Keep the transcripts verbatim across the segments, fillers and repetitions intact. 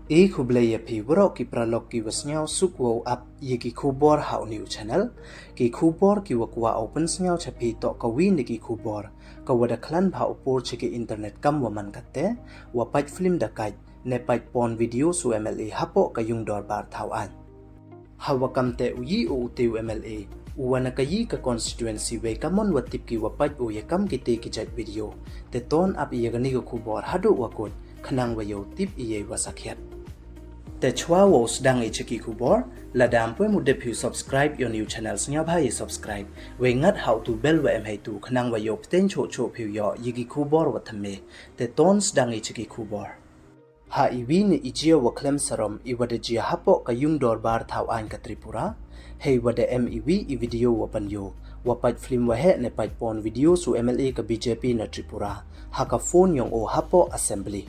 E khublei ya phi waroh ki paralok ki wa sniawsuk wow ap ya ki khubor ha u new channel. Ki khubor ki wa kwah u pynsniaw cha phi toh ka wi na ki khubor ka wa da khlan bha u por cha ki internet kam wa man kate, wa pait film da kait ne pait porn video su M L A hapoh ka yung dorbar thaw aiñ. Ha wa kam te u yi u te u M L A u wa na ka yi ka constituency wei ka mon wa tip ki wa pait u ya kam ki te ki jait video. Te ton ap ya kani ka khubor haduh wa kut khnang wa yow tip ya i wa sakhiat. Te chwa wow sdang i cha ki khubor, lada ym pu em u dep phi u subscribe ya u new channel, sniawbha ya subscribe wei ngat ha u tu bell wa em hei tu khnang wa yow pteng choh choh phi u yoh ya ki khubor wa thymme. Te ton sdang i cha ki khubor. Ha i wi na i jia wa khlem sarom i wa da jia hapoh ka yung dorbar thaw aiñ ka Tripura, hei wa da em i wi i video wa pynyoh wa pait film wa heh ne pait porn video su M L A ka B J P na Tripura ha ka phone yong o hapoh assembly.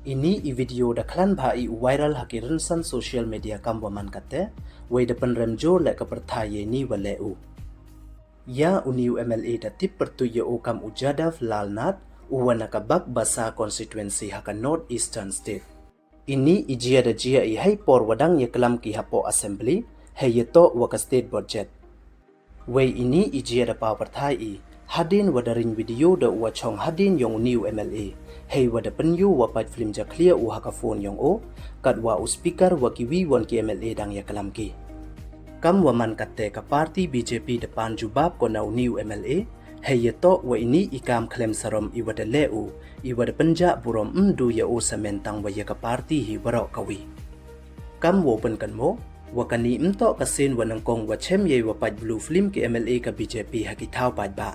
Ini i video da khlan bha i u viral ha ki rynsan social media kam wa man kate, wei da pynrem jur le ka pyrthai ya ini wa le u. Ya uni u M L A da tip pyrtuit ya u kam u Jadav Lal Nath, u wa na ka Bagbasa constituency ha ka North Eastern State. Ini i jia da jia i hei por wa dang ya klam ki hapoh assembly, hei ya toh wa ka state budget. Wei ini i jia da paw pyrthai i hadien wa da ring video da u wa chong hadien yong uni u M L A, hei wa da pynyoh wa pait film jakhlia u ha ka phone yong o, kat wa u speaker wa ki wi won ki M L A dang ya klam ki. Kam wa man kate ka party B J P da pan jubab ko na uni u M L A, hei ya toh wa ini i kam khlem sarom i wa da le u, i wa da pynjah burom ym du ya u samen tang wa ya ka party hi waroh ka wi. Kam wow pynkynmo, wa kani ym toh ka sien wa nyngkong wa chem ya i wa pait blue film ki M L A ka B J P ha ki thaw paidbah.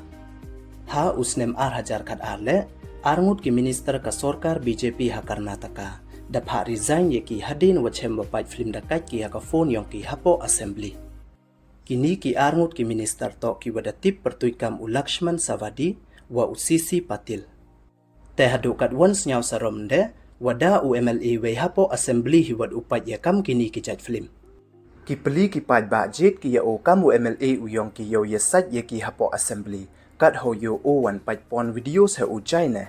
Ha u snem ar hajar khat ar le, ar ngut ki minister ka sorkar B J P ha Karnataka da phah resign ya ki hadien wa chem wa pait film da kait ki ha ka phone yong ki hapoh assembly. Kini ki ar ngut ki minister toh ki wa da tip pyrtuit kam u Lakshman Savadi wa u C C Patil. Te haduh kat wan sniaw sarom de, wa da u M L A wei hapoh assembly hi wat u pait ya kam kini ki jait film. Ki pli ki paidbah jied ki ya o kam u M L A u yong ki yow ya sait ya ki hapoh assembly, kat ho yow o wan pait porn video se u jai ne.